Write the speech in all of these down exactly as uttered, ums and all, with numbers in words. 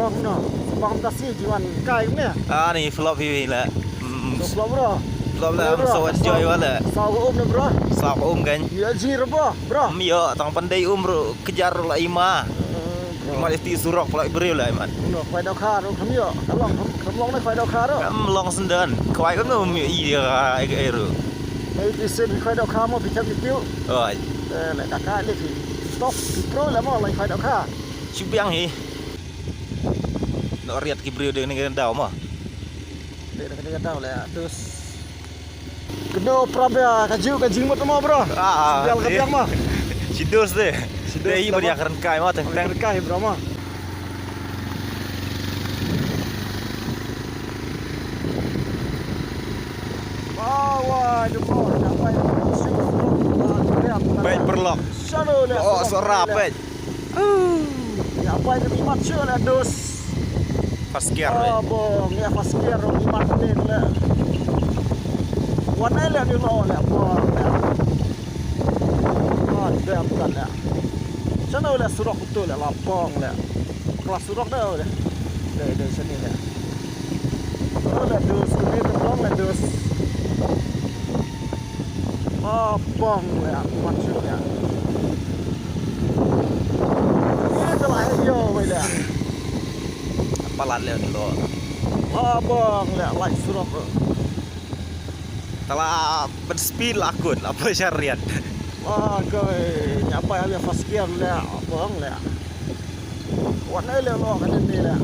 Bang no, bang tasi jiwan kai ne. Ah, ni flop hi la. Mm, so flop bro. Flop la, bro, so enjoy wala. Saw ko um ne bro. Saw ko um kan. Ya ji bro, bro. Mm, yo, tang pandai um bro, kejar la ima. Eh, bro. Ima isti surok pala bro la iman. No, kwai dau kha ro kam yo. Kam long, kam long ne kwai dau kha ro. Kam long sendan. Kwai kam no mi iya ai ro. Ai ti sen kwai dau kha mo pi kam ni tiu. Oi. Eh, le ka ka le pi. Stop, pi pro la mo la kwai dau kha. Shu biang hi. Noh riat ki briew dei ne ka daw ma. Dei ne ka daw le dus. Kdo prabia ka jiu ka jingmut ma bro. Ah, biang ka eh. Biang ma. Si dus de. Si dus dei hi bria kren kai ma teng teng. Kren kai bro ma. Bawa de bro. Peit perlok. Sano le. Oh, sora peit. Ya pai ka mimat shu la dus. First gear. Ah, bong ya first gear mimat ni la. Wan ai la ni lo la bong la. Ah, dam kan la. Sano la surok tu la la bong la. Kelas surok dah la. Dei dei sini la. Oh, la dus ni bong la dus. Abang le aku maksud le. Ini telah yo wei le. Palat le ni lo. Abang le lai surok. Telah ben speed lakun apa syariat. Wah, koi nyapa ya first gear le abang le. Wan ai le lo ka ni le.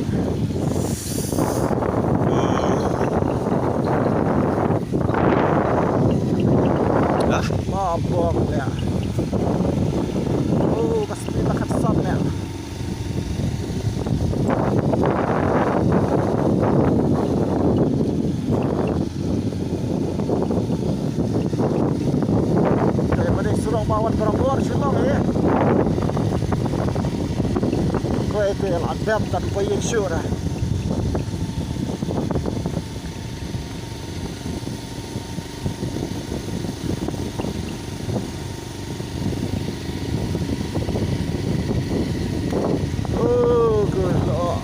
Ah. Ma bong le. Oh, ka speed la ka san le. Te mane surok ba wan barabor shu long eh. Ko ete la dam kan ko yek shu ra. Oh, good Lord.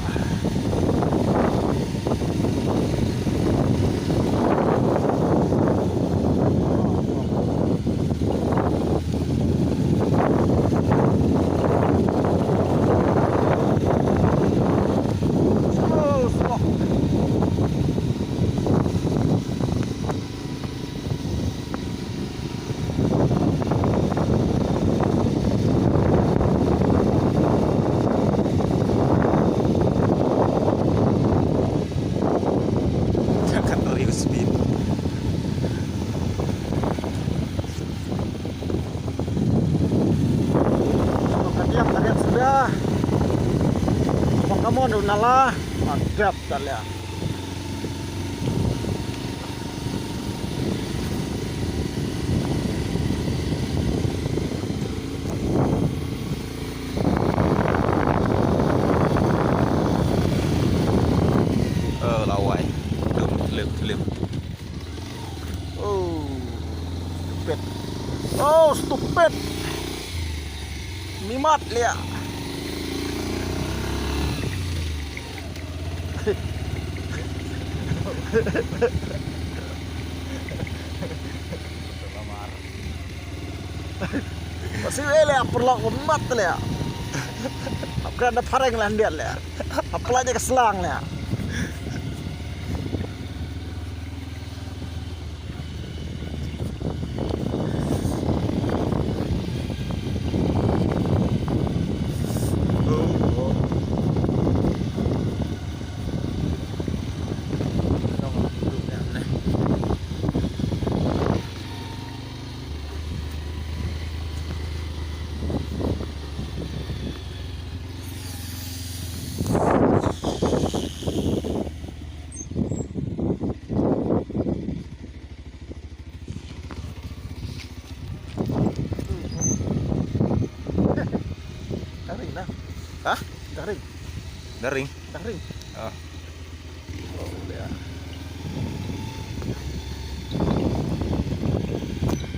Oh, stop. Kat riu speed. Ka diam ka diam sudah. Pakamono nala. Mantap kali ya. Oh, lawai. Tum, tlip, tlip. Oh, stupid. Oh, stupid. Mimat lia. Masih wele perlok mat le. Apra da pareng lan dia le. Apla je ke selang le. Daring dah. Hah? Daring. Daring? Daring. Ah. Oh, ya.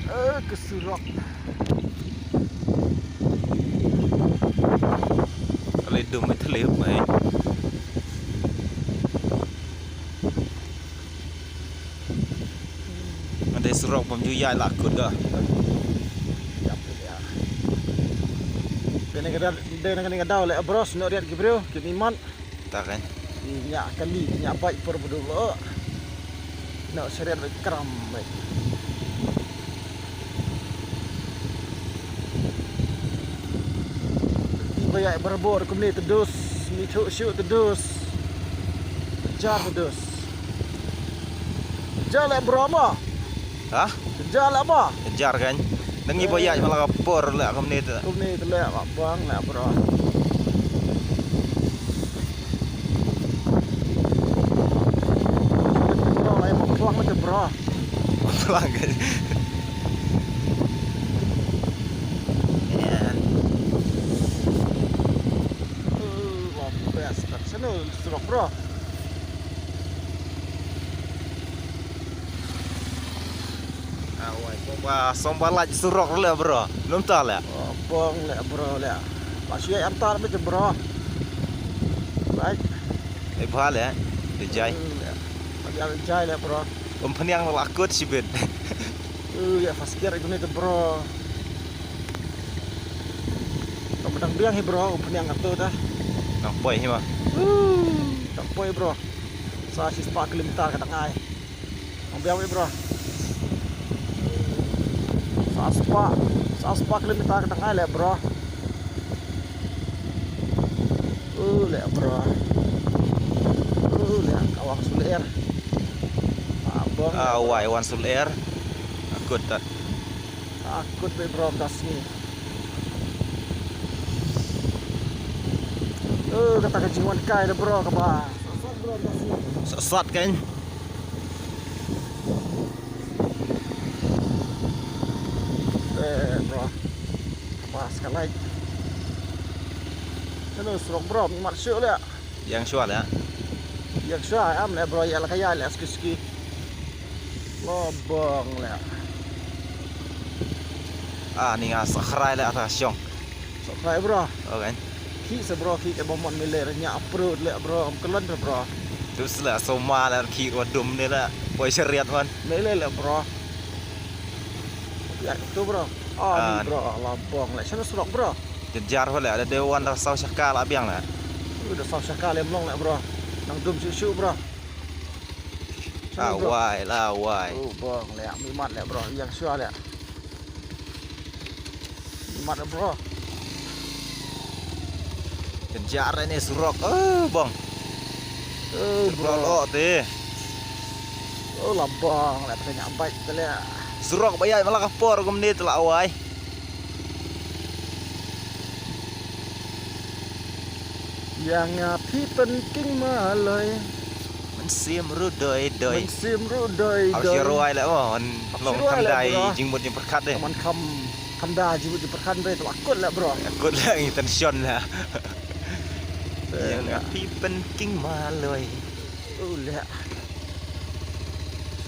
Eh, kesurok. Kalau hidup itu lebih baik. Surok bym ju ïaid la kut ka. Ïap ïa. Dei na ka daw, dei na kane ka daw leh bro, snoh riat ki briew ki mihmat. Ta kan. Ki ñiah kali, ki ñiah bike por bdu lo. Noh seret bad kram bad. Ba ïaid barabor kumne te dus, mi thuh shuh te dus. Jar te dus. Jar leh bro mo. Ha? Jar leh mo. Jar kan. Dang ngi ba ïaid ma la ka por leh kumne te. Kumne te leh ma bang leh bro. Bro, leh ma bang te bro. Bang kan. Man. Oh, best. Shano surok bro. Ah, wai, song ba, song ba lait surok leh bro. Lum ta leh. Oh, bang leh bro leh. Ba shu ïaid anta leh bro. Lait. Ai ba leh. Dei jai. Hmm, leh. Ba ïaid jai leh bro. Bym pynïang la kut shibit. Uh, ïa first gear kumne te bro. Ka ba dang biang hi bro, u pynïang kato ta. Dang poi hi ma. Uh, dang poi bro. Sa shispah kilometer ka dang ai. Dang biang hi bro. Sa spah, sa spah kilometer ka dang ai leh bro. Uh, leh bro. Uh, leh ka wang sulher. Ah, bang. Ah, wai wan sulher. Akut ta. Akut bad bro ka sngi. Eh, kata ka jingwan kai da bro kaba. Sat kan. Eh, bro. Kaba skalai. Hello, surok bro, mi mat shu leh. Ïeng shuwa leh. Ïeng shuwa, am leh bro, ïa la ka ïa leh ski ski. Lo bang leh. Ah, ni nga sa khrai leh ata shong. Sa khrai bro. Okay. Ki sa bro, ki ka bomon me leh nya approve leh bro, am kelon bro. Tu sla so ma leh ki wa dum ni leh. Poi shariat man. Me leh leh bro. Ya tu bro. Ah, ni bro, la bang leh. Shano surok bro. Jar ho leh, ada dewan da saw shaka la biang leh. Udah saw shaka leh mlong leh bro. Nang dum shu shu bro. Ah, wai la wai. Oh, bang leh, mi mat leh bro, ïeng shuwa leh. Mi mat leh bro. Jar ni surok, eh bang. Eh bro lo te. Oh, la bang leh, tanya bike te leh. Surok ba ïaid ma la ka por kumne te la wai. Ïa nga phi pynking maloi. Mynsiem ruh doi doi. Mynsiem ruh doi doi. Hap shu ruwai leh mo, man long kham dai jingmut jingpyrkhat de. Man kham, kham dai jingmut jingpyrkhat de, to akut leh bro. Akut leh, ngi tension leh. Ïa nga phi pynking maloi. U leh.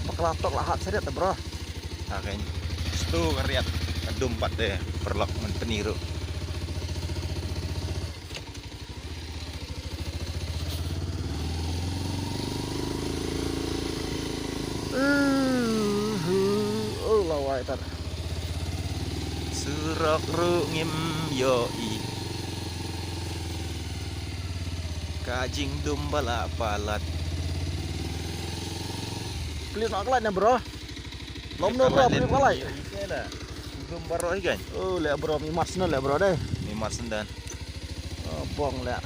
Bakla tok la hat seret bro. Hagen. Stu ka riat ka dum pat de, paralok, man pyni ruh. Uhu, oh, lawai tat. Surok ruh ngim ïohi. Ka jingdum ba la palat. Klik nok lait na bro. Lom no bro, klik lait. Dum baroh hi kan. Oh, leh bro, mi mat sendal leh bro dei. Mi mat sendal. Oh, bong leh.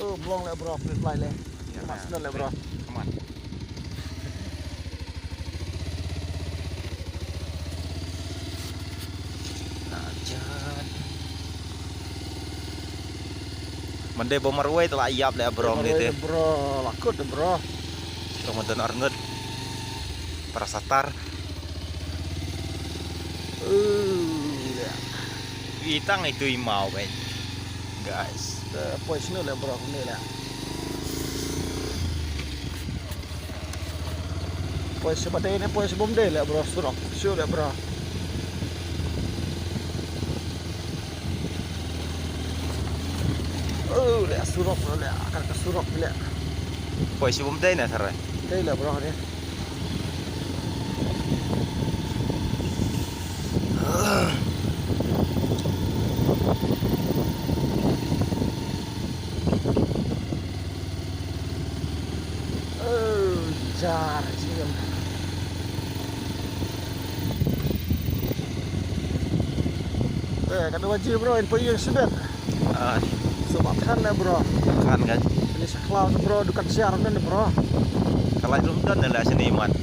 Oh, bong leh bro, klik lait leh. Mi mat sendal leh bro. Aman. Ajan. Mende ba marwei te la ïap leh bro, mende te. Bro, la kut bro. Ramadan arngut. Para satar. Uh, ya. Itang itu imau ben. Guys. Te poi snu leh bro, ni leh. Poi shu ba dei ne, poi shu bym dei leh bro, surok shu leh bro. Oh, leh surok leh, kan ka surok leh. Poi shu bym dei ne sare. Dei leh bro ne. Oh, jar jingim. Eh, kata waji bro, in payung sibet. Ah, so ba kan na bro. Kan kan. Ini saklau na bro, dukan siar na bro. Kalau itu dan lah sini man.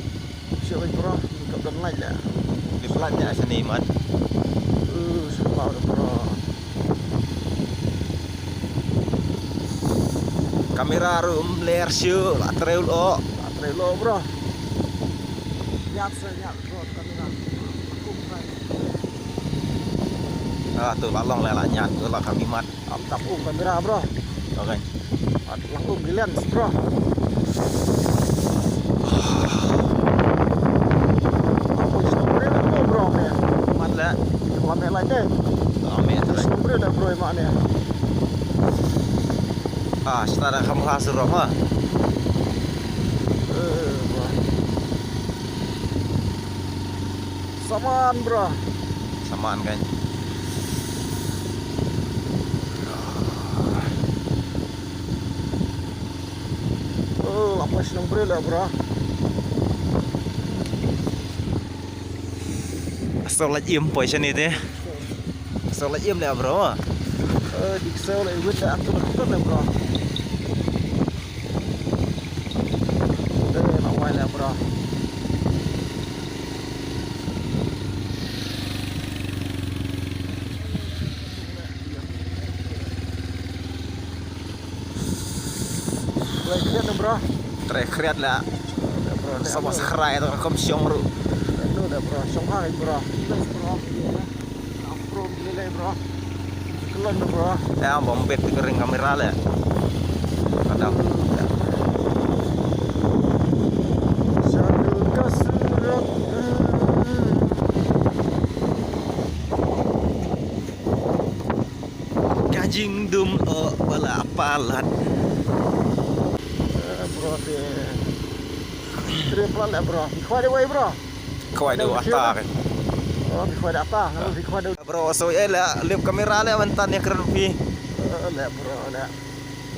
Siapa bro? Kau dan lain lah. Di pelat ni sini man. Uh, saklau na bro. Kamera ruh ym ler shuh, la trei u lyoh. La trei u lyoh bro. Ñiad sa ñiad bro kamera. Ah, tu la long la, la ñiad tu la kam imat. Am tap um kamera bro. Okay. At lang um di lens bro. Apa isu bro ni bro ni? Mat la. Lame lai deh. Lame lai. Isu bro dah bro mak ni. Ah, sita da kamera surok ha. Eh, bro. Saman bro. Saman kan. Oh, apa shnong bro lah bro. Asal lagi em poi sini deh. Asal lagi em lah bro. Eh, di asal lagi wit dah aku lakukan lah bro. Eh, nak wai lah bro. Bro, kret bro. Tre kret lah. Bro, sama sekhrai tu kom siong ru. Itu dah bro, siong hai bro. Nice bro. Bro, gila bro. Kelon tu bro. Ya, bombet tu kering kamera le. Kadang. Satu kasurok. Ka jingdum o bala palat. Eh, bro, te. Tre palat le bro. Khwai de wai bro. Khwai de wata kan. Oh, khwai de ata. Khwai de. Bro, so eh le lip kamera le mentan ya keren pi. Eh, le bro le.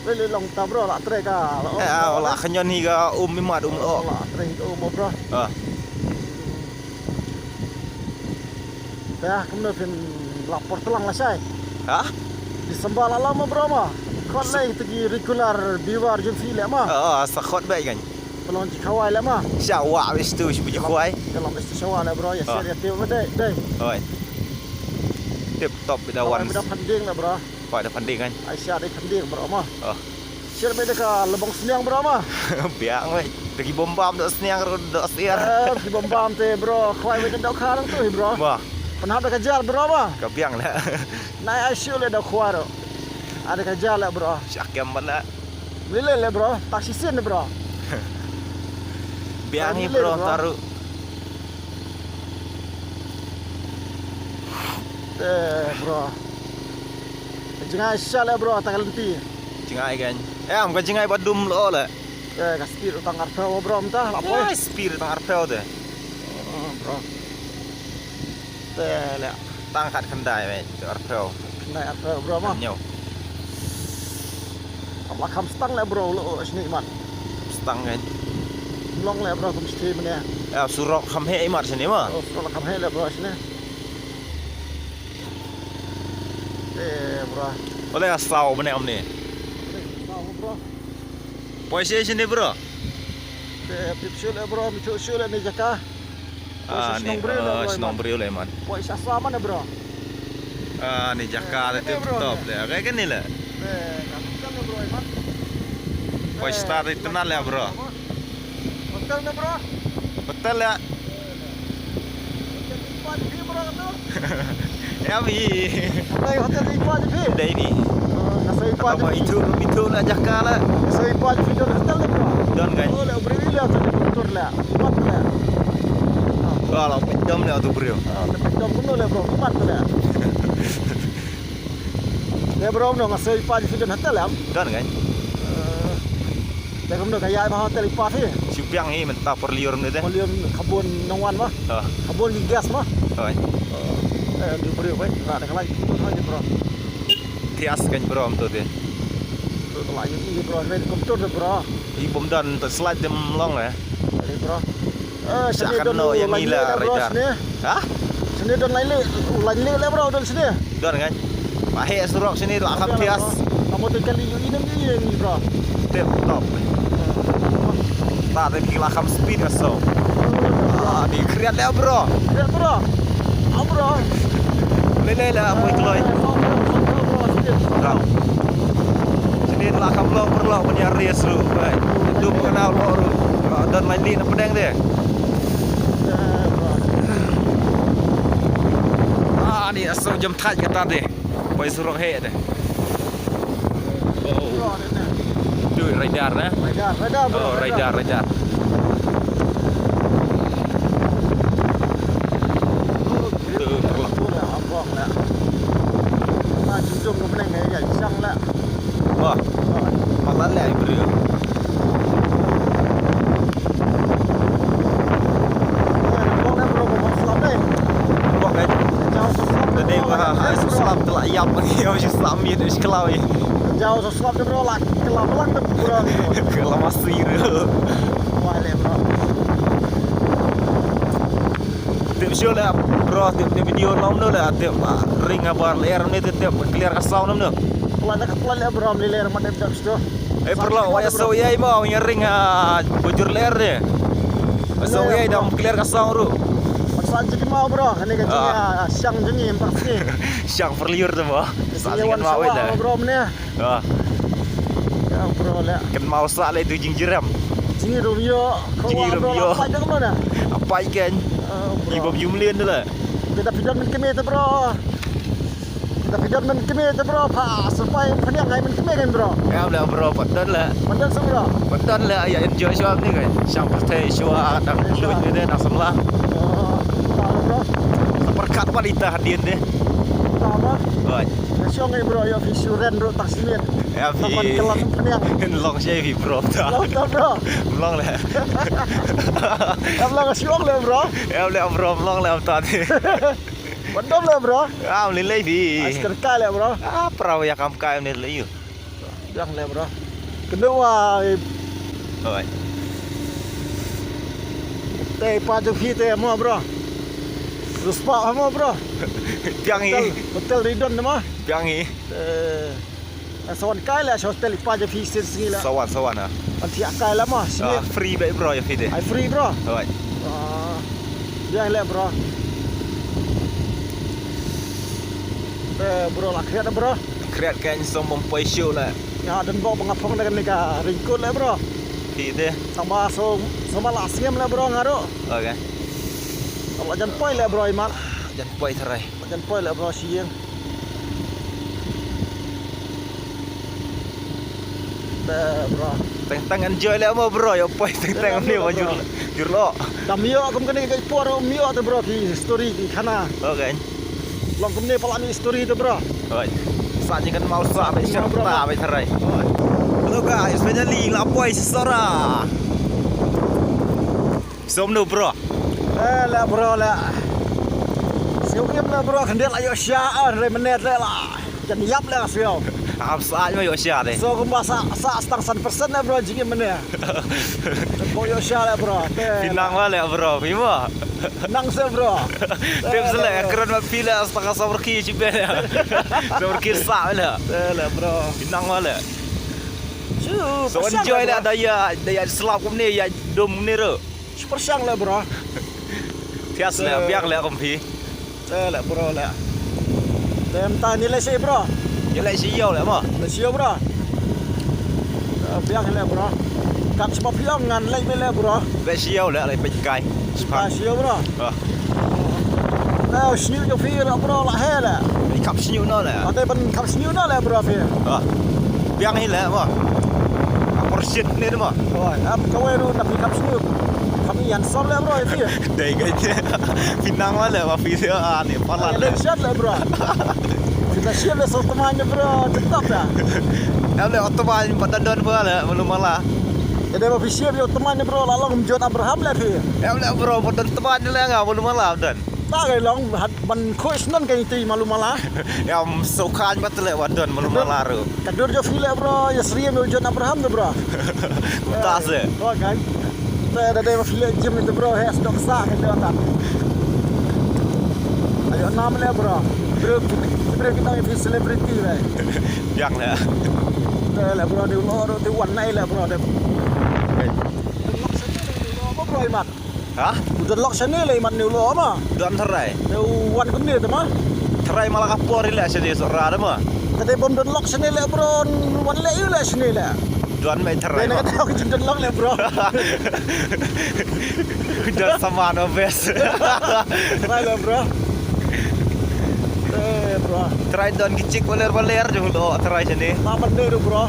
Le le long ta bro la tre ka. Eh, ah, la khnyon hi ga um imat um o. La tre hi um bro. Ah. Dah, kumno phin lapor tlang lashai. Ha? December la lama bro ma. Khot lei tegi regular viewer jong phi le ma. Oh, sa khot bai kan. Pelong ji khawai le ma. Shawa wis tu shi buji khwai. Dalam wis tu shawa le bro ya. Ah. Share ya teo dei dei. Oi. Tip top bida wan. Bida pending le bro. Khwai da pending kan. Ai share dei pending bro ma. Oh. Share bida ka lebong sniang bro ma. Biang wei. Dagi bombam do sniang ro do siar. Eh, dagi bombam te bro. Khwai wei do kharang tu bro. Wah. Pernah ada kejar bro ma. Ka biang le. Nai ai shu le do khwai ro. Ada kejar le bro. Syakem bala. Mile le bro. Taksi sin bro. Biang ni bro taru. Eh, bro. Jingai sha le bro, ta ka lynti. Jingai kan. Eh, am ka jingai ba dum lo le. Eh, ka speed utang arphew bro, mynta la poi. Wah, speed utang arphew te. Oh, bro. Te le. Tang khat khyndai me, te arphew. Khyndai arphew bro ma. Nyo. Am la kham stang le bro, lo shini mat. Stang kan. Long le bro, kum shini mane. Eh, surok kham he imat shini ma. Oh, surok la kham he le bro shini. Eh, bro. Ole asau bne amne. Asau, bro. Poi sha shini, bro. Eh, pip shu le, bro, mi chu shu le ni jaka. Ah, ni, shnong briew le, ah, bro, shnong briew le, man. Poi sha sa mane, bro. Ah, ni jaka le tip top le. Kaei kane le? Eh, ka hotel ne, bro, man. Poi start itynnad le, bro. Hotel ne, bro? Hotel ya. Hotel Ipa Jipi, bro, kata. Ya, bi. Apa hotel Ipa Jipi? Dei ni. Oh, ka sa Ipa Jipi. Itu, itu la jaka la. Ka sa Ipa Jipi don hotel ne, bro? Don kan. Oh, le beri le tu tur le. Empat le. Wah, la pejam le tu, bro. Ah, pejam kuno le, bro. Empat le. Le, bro, no, ka sa Ipa Jipi don hotel, ya? Don kan. Eh, Te kumno ka ïai ba hotel Ipa hi? Shu biang hi mynta por liur mynta te. Por liur khabun nongwan ma? Ha. Khabun ki gas ma? Hoi. Oh. Eh, du briew, wei, na da ka lai, tu hoi, bro. Thias kan bro, tu te. Tu la ïohi, bro, wei, kum tu, bro. I bom dan, tu slide dem long, eh. Wei, bro. Eh, sha sini kan don no, ïa lai ngi leh, la bro, radar. Sini. Ha? Sini don lai leh, lai leh, bro, don sini. Don kan? Ba heh surok sini la kham thias. Amo te kali ïohi nam ïohi nam, bro. Tip top. Ta te ki la kham speed ka so. Ah, di kriat leh, bro. Kriat, bro. Ah, bro. Leh leh leh, apoy kloi. Bro. Sini la kham long, bro, ban ïa race ruh. Dum ka na lo ruh. Don lai leh na pdeng de. Ah, ni aso jam thait kata de. Poi surok heh de. Oh. Tu radar, eh? Radar, radar, bro, oh, radar, radar. Tu terlak. Tu dah, abang lah. Ah, jujung ke meneng, eh, ya, jang lah. Wah. Wah. Malah lah, bro. Bok eh. Tadi ba ai slap te la ïap lagi, ïa slap miet, ïa khlaw ïa. Jaw sa slap te bro, la khlaw lang te bro. Khlaw masi bro. Wah le bro. Tip shu le bro, tip, tip video long no le, tip, ah, ring habar ler ne, tip, tip clear ka sound no. Plan ka plan le bro, le ler ma tip tip stu. Eh, perlu, waya so ya imo, waya ring, ah, bujur ler de. So ya, dam clear ka sound ru. Paksa jiki mau bro, ini ka jiki, ah, siang jiki, empat sini. Siang perliur tu mo. Sa jiki mau wala bro, mana? Ah. Ya bro, le. Kan mau sa le tu jingjiram. Jingrum yo, jingrum yo. Apa jangan mana? Apa ikan? Ibu jumlin tu lah. Kita pidon men kemi tu bro. Tapi don men kemi te bro, pa, sampai pynïang ai men kemi kan bro. Ïa, bro, bro, pat don la. Pat don seh bro. Pat don la, ïa enjoy shuwa ni kan. Shang pyrthei shuwa, dang luid ni de, dang samla. Oh, pa bro. Sa pyrkhat wat ita hadien de. Pa bro. Oi. Ïa shong ai bro, ïa phi shu ren bro, tang simit. Ïa phi. Taman kelam pynïang. Long seh phi bro ta. Long ta bro. Long la. Ïa long shuwa long la bro. Ïa long bro, long la ta de. Ban dom le bro. Ah, ym lei lei phi. Ai, sngewthuh kai le bro. Ah, pra ïa kam kai ym lei lei ïa. Biang le bro. Kynduh wa. Oi. Te pa jong phi te mo bro. Ruspa mo bro. Biang i. Hotel, hotel Ridon mo. Biang i. Eh. Sa wan kai la sha hotel i pa jong phi sien sngi la. Sa wan, sa wan, ah. Wan thiah kai la mo, sngi. Ah, free beit bro ïa phi de. Ai free bro. Right. Ah. Ïa le bro. Eh, bro la khriat bro. Khriat kan som bym poi shuh la. Ïa don bok ba nga phong da kane ka raincoat la bro. Phi de. Sa ma so, sa ma la sngem la bro nga ruh. Okay. Sa la jan poi la bro i mat. Jan poi tharai. Jan poi la bro shi ïing. Te bro. Teng teng enjoy le mo bro, ïoh poi teng teng ni mo jur jur lo. Dam ïoh kum kane ka por ym ïoh te bro ki story ki khana. Okay. Long kumne pala ni story te bro. Oi. Sa jingkan mau sa be shar ta be tharai. Hello guys, finally la poi shisha. Som no bro. Eh, le bro le. Siew im le bro, khyndiat la ïoh sha, ah, re menet le la. Jan ïap le siew. Ap sa ma ïoh sha de. So kumba sa, sa stang san persen le bro, jingim mene. Bro ïoh sha le bro. Phi nang ma le bro, phi ma. Nang se bro. Tip se le, kren ma phi le, stang ka sabar ki jibe le. Sabar ki sa le. Eh, le bro. Phi nang ma le. So enjoy le, da ïa, da ïa slap kumne, ïa dom kumne ro. Super shang le bro. Thias le, biang le kum phi. Le le bro le. Tem ta ni le shi bro. Ni le shi ïew le mo. Le shi ïew bro. Biang le bro. Kat sma piang ngan le me le bro. Le shi ïew le le pej kai. Spa shi ïew bro. Ah. Te sniew jong phi ruh bro la he le. Phi kap sniew no le. Ate ban kap sniew no le bro phi. Ah. Biang hi le mo. Apor shit ni mo. Oh, ap kawei ruh na phi kap sniew. Kami yan sor le bro phi. Dei ka je. Phi nang ma le ma phi se ani pala le. Shit le bro. Phi na shit le so teman bro. Tetap ya. Em le otoman pada don bro le malu mala. Jadi ma phi shit yo teman bro la long jot Abraham le phi. Em le bro pada teman le nga malu mala don. Ta ka long, ban khuid shnong ka iti malu mala. Ïa, ym sngewkhan ba te leh ba don malu mala ruh. Ka dur jong phi leh bro, ïa syriem ïa u John Abraham te bro. Kumta se. Oh kan. Te da dei ba phi leh gym te bro, he stok sa ka leh ta. Ayo nam leh bro. Bro, bro kita ïa phi celebrity leh. Biang leh. Te leh bro, dei u lo ruh, dei wan nai leh bro, dei. Bro, imat. Ha? U don lok shane leh imat ne u lo ma. Don tharai. Ne u wan kumne te ma. Tharai ma la ka por i leh shane Sohra te ma. Te dei bym don lok shane leh bro, wan leh ïa u leh shane leh. Don mai tharai ma. Te na ka daw ki jingdon lok leh bro. Don saman obes. Tharai leh bro. Eh bro. Tharai don ki chik baler baler jong u lo tharai shane. Ma ban dei ruh bro.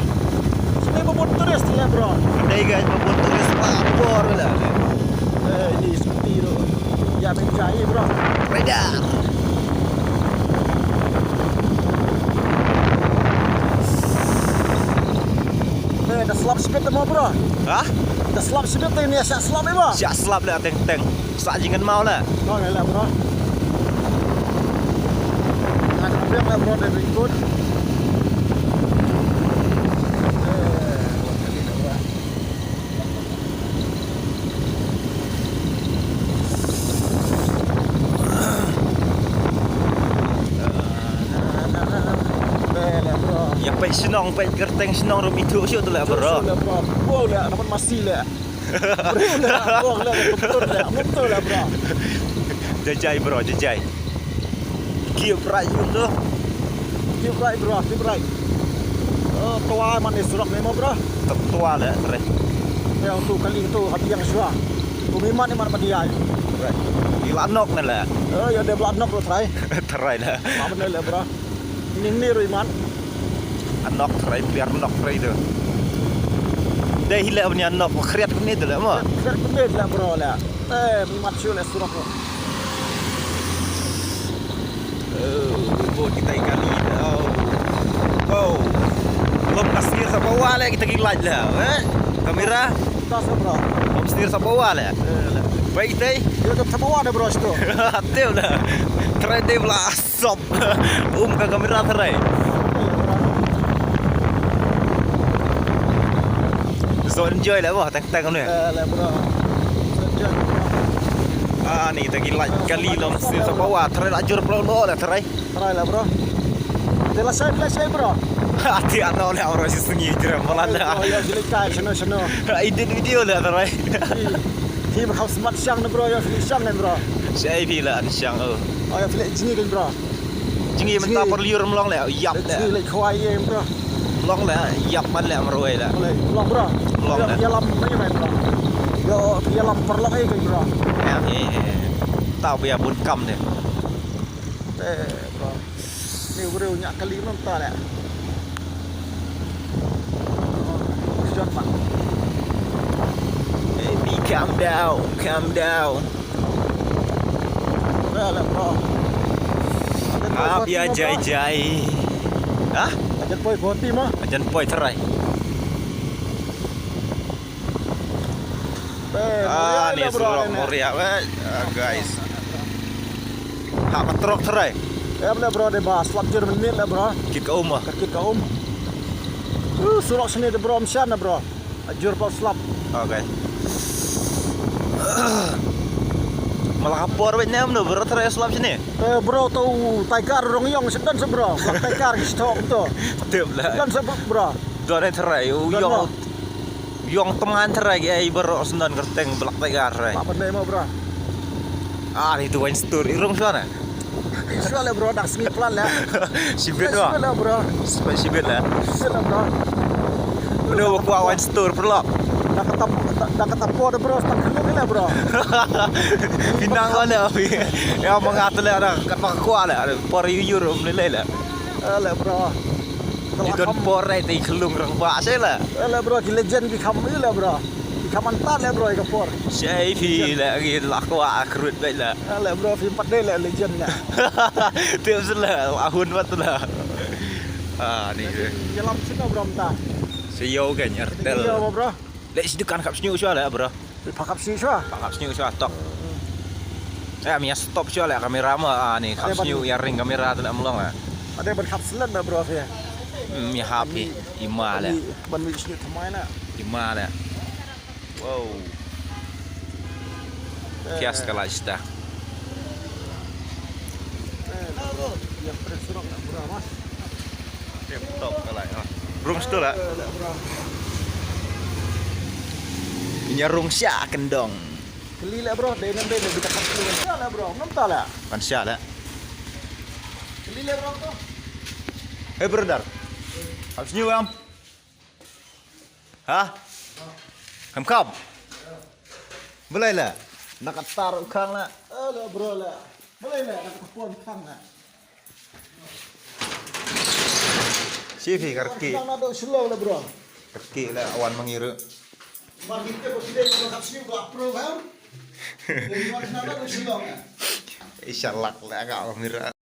Shane ba bun tourist leh bro. Dei ka ba bun tourist ba bor leh. Eh, ini scooty ruh. Ïa men jai bro. Radar. Eh, da slap shibit te mo bro. Ha? Da slap shibit te, ini shah slap i ba. Shah slap leh teng teng. Sa jingkynmaw leh. Ko leh leh bro. Ngan biang leh bro, dei bingkut. Eh, Ïa peit shnong, peit kyrteng shnong ruh ithuh shuh te leh bro. Shuh leh bro. Wow leh, naman masi leh. Briew leh, bong leh, kumtur leh, kumtur leh bro. Jajai bro, jajai. Keep right, kumtur. Keep right bro, keep right. Oh, twa man i surok ne mo bro. Twa leh, tre. Ïa tu kali tu hap ïang shwa. Kumi man i man padiai. Right. I la nok ne leh. Oh, ïa de bla nok tu trai. Trai leh. Apa ne leh bro. Ning ni ruh imat. Anok trai, biar nok trai tu. Dei hi leh ban ïa nok, khriat kumne tu leh mo. Khriat kumne tu leh bro leh. Eh, imat shu leh surok. Oh, bo kita i kali. Oh. Wow. Lom ka stir sa pawa leh kita ki light leh. Eh, kamera. Tas bro. Lom stir sa pawa leh. Eh, leh. Baik tei. Ïa tu sa pawa da bro sto. Tip leh. Trai tip lah. Sop. Um ka kamera tharai. So enjoy leh mo, teng teng ne. Eh, leh bro. So enjoy. Ah, ni tagi light kali lom si sa pawa tharai la jur bro lo leh tharai. Tharai leh bro. Te la sai, la sai bro. Ati ano leh bro si sngi jure malan. Oh, ya sila kai shano shano. Edit video leh tharai. Hi ba kham smat shang ne bro, ya sila shang ne bro. Sai phi la an shang oh. Oh, ya sila jngi kan bro. Jngi mynta por liur mlong leh, ïap leh. Jngi leh khwai ïa em bro. Mlong leh, ïap man leh marwei leh. Mlong bro. Mlong leh. Ïalam ïa em bro. Ïalam paralok ïa em bro. Ïa, ïa, ïa. Tau bia bun kam ne. Eh bro. Ni u briew ñiah kali mynta leh. Baby, calm down, calm down. Ap ïa jai jai. Ha? Ajan poi boti ma. Ajan poi tharai. Ah, ni surok Moria weh, ah, guys. Ha ka trok tharai. Em le bro, de ba slap jur mynmiet le bro. Kit ka um ah. Ka kit ka um. Uh, surok sini de bro, mshan na bro. Jur pa slap. Okay. Malah ka por wei nem no bro, tharai slap sini. Eh bro, tu Tiger Rongiong sedan se bro. Tiger stok tu. Tip lah. Sedan se bro. Don tharai, u yong. Yong teman tharai ki ai baroh sendon kyrteng Black Tiger tharai. Apa benda mau bro? Ah, itu wine store. Irung sana. Shuwa le bro, dak sngi plan le. Shibit bro. Shuwa le bro. Shibit shibit le. Shuwa le bro. Benda ba kwah wine store perlok. Dak kata dak kata po de bro, tak kena le bro. Pinang mana abi. Ya mengat le ada kat mak kwah le. Por yuyur melilai le. Le bro. Ni don por ai te khlung rang ba se la. Le bro ki legend ki kham le bro. Ki kham antar le bro ka por. Sei phi le ki la kwah krut bai la. Le bro phi pat de le legend la. Te se la ahun mat la. Ah ni. Yalam sino bro mta. Se yo kan Airtel. Yo bro. Le si dukan khap snyu swa la bro. Pakap snyu swa. Pakap snyu swa tok. Eh, mynta stop shuh la kamera mo, ah, ni khap sniew ïa ring kamera tu la mlong ah. Ada ban khap slet na bro ya. Hmm, ïa hap hi, ima la. Ban wi sniew thymmai na. Ima la. Wow. Kias ka la ista. Ya pres surok na bro mas. Tip top ka la. Rung stu la. Eh, la bro. Nya rung sha kendong. Keli la bro, dei nan dei dei kita khap sniew. La bro, ngam ta la. Kan sha la. Keli la bro tu. Hey brother. Khap sniew em? Ha? Kham kham. Balei la? Nak atar khang la. Eh, la bro la. Balei la nak pon khang la. Sipi karki. Khang na do shlong la bro. Karki la awan mangiru. Mar kita ko kita ko khap sniew ko approve em. Dei mar khang na do shlong. Inshallah la ka mangiru.